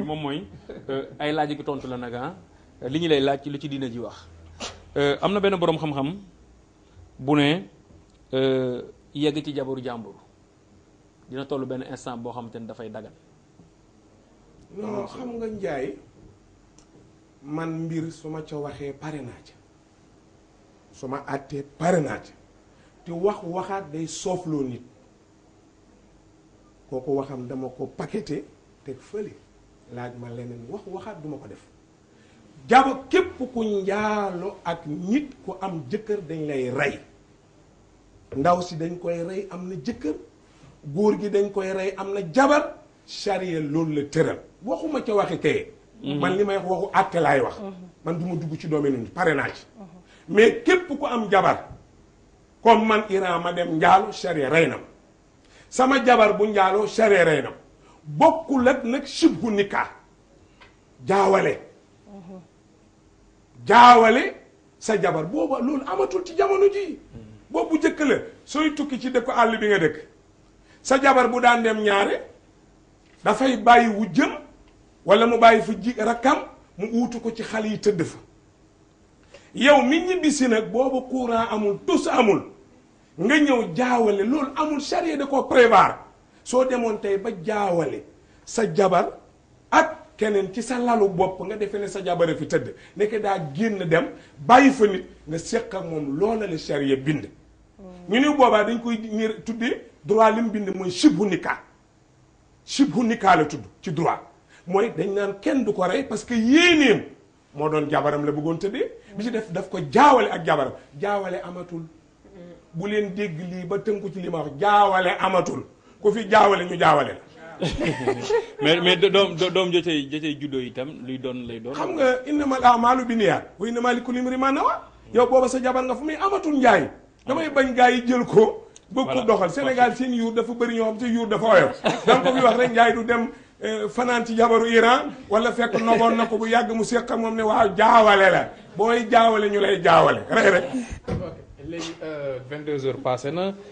moom mooy ay laaj gi tontu la nag li ñu lay laaj ci lu ci diina ji wax am na benn boroom xam-xam bu ne yegg ci jabaru jàmbur dina toll benn instant boo xamante ni dafay dagan. non xam nga njaay man mbir su ma ca waxee pare naa ca su ma àttee pare naa ca te waxaat day soofloo nit kooku waxam dama ko paqueté teg fële laaj ma leneen waxaat duma ko def jaba képp ku njaalo ak nit ku am jëkkër dañ lay rey ndaw si dañ koy rey am na jëkkër góor gi dañ koy rey am na jabar charia loolu la tëral waxuma ca waxi kaye man li may wax waxu àtte laay wax man du ma dugg ci domaine ni pare naa ci mais képp ku am jabar comme man Iran ma dem njaalo charia rey na ma sama jabar bu njaaloo charia rey na ma bokkul ak nag sibbu nikah jaawale sa jabar booba loolu amatul ci jamono ji boobu jëkk la sooy tukki ci dëkku àll bi nga dëkk sa jabar bu daan dem ñaare dafay bàyyi wujjam wala mu bàyyi fa rakkam mu uutu ko ci xale yi tëdd fa yow mi ñibbisi nag boobu courant amul tus amul nga ñëw jaawale loolu amul charia da koo prévoir soo demoon tey ba jaawale sa jabar ak keneen ci sa lalu bopp nga defee ne sa jabar a fi tëdd nekk daa génn dem bàyyi fa nit nga séq ak moom loola la charia bind ñu ne boobaa dañ koy tuddee droit li mu bind mooy shibhu nikah la tudd ci droit mooy dañ naan kenn du ko rey parce que yéeneem moo doon jabaram la bëggoon tëddee bi ci daf ko jaawale ak jabaram jaawale amatul bu leen dégg lii ba tënku ci li ma wax jaawale amatul ku fi jaawale ñu jaawale la mais doom jotee juddoo itam luy doon lay doon. xam nga innamal a'maalu binniyaat wa innamaa likulli imri'in maa nawaa yow booba sa jabar nga fu muy amatul njaay damay bañ gaa yi jël ko bëgg ko doxal Sénégal seen yuur dafa bëri ñoo xam te yuur dafa oyof danga ko fi wax rek njaay du dem fanaan ci jabaru Iran wala fekk noboon na ko bu yàgg mu seq moom ne waaw jaawale la booy jaawale ñu lay jaawale rek léegi 22 heures passé na